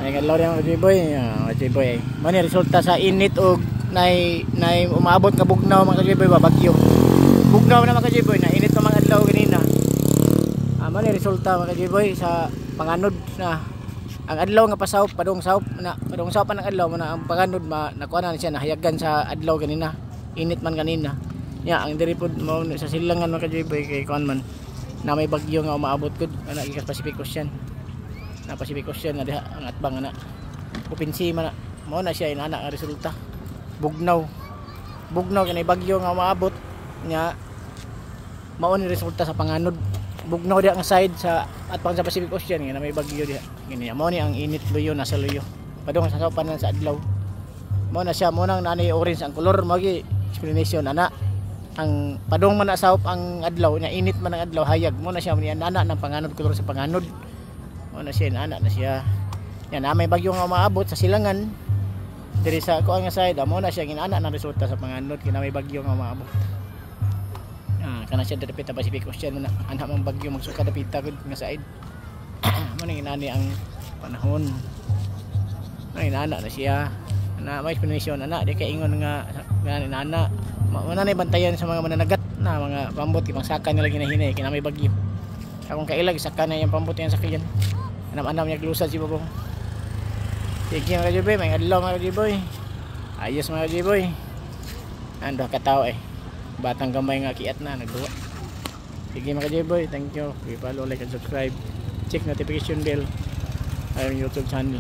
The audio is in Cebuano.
Ay adlaw rin, mga kajiboy, ah, mga kajiboy. Mao ni resulta sa init og nay umaabot nga bugnaw, mga kajiboy ba, bagyo. Bugnaw na, mga kajiboy, na init pa mga adlaw ganina. Ah, mao ni resulta, mga kajiboy, sa panganod na ang adlaw nga pasawp padung sawp na, padung sawp pa ng adlaw mo na ang panganod ma nakuha na siya, nahayagan sa adlaw ganina. Init man kanina. Ya, ang diri pod mao sa silangan, mga kajiboy, kay kuan man na may bagyo nga umaabot gud ana gikas Pacific Ocean. Na Pacific Ocean na diha ang atbang ana. Upinsi man na. Mao na siya inana ang resulta. Bugnaw. Bugnaw kay bagyo nga umaabot nya, mao ni resulta sa panganod. Bugnaw diha nga side sa atbang sa Pacific Ocean nga na may bagyo diha. Gini mao ni ang init luyo, nasa luyo. Padung sa saupan sa adlaw. Mao na siya, mao nang naanay orange ang kolor, mao gi explanation ana. Ang padung man na sa ang adlaw nya, init man ang adlaw, hayag mo na siya ni ana ng panganod, kolor sa panganod. Mao na siya, ana na siya. Yan na may bagyo nga umaabot sa silangan diri sa kuan nga side, mao na siya ginana ng resulta sa panganod kina may bagyo nga umaabot. Ah, kana siya dapit sa Pacific Ocean man na ana mang bagyo magsuka dapita gud nga side. Mao nang inani ang panahon. Ay inana na siya. Na may explanation ana, di kay ingon nga nga inana. Mao na bantayan sa mga mananagat na mga pambot kay pangsaka nila ginahinay kay na may bagyo. Akong kailag saka na yung pambot yang sakyan. Anam-anam niya glusad si babong. Sige, mga kajiboy, may adlaw, mga kajiboy. Ayos, mga kajiboy. Ando ka tao eh. Batang gamay nga kiat na nagduwa. Sige, mga kajiboy, thank you. Please follow, like and subscribe. Check notification bell. Ayong YouTube channel.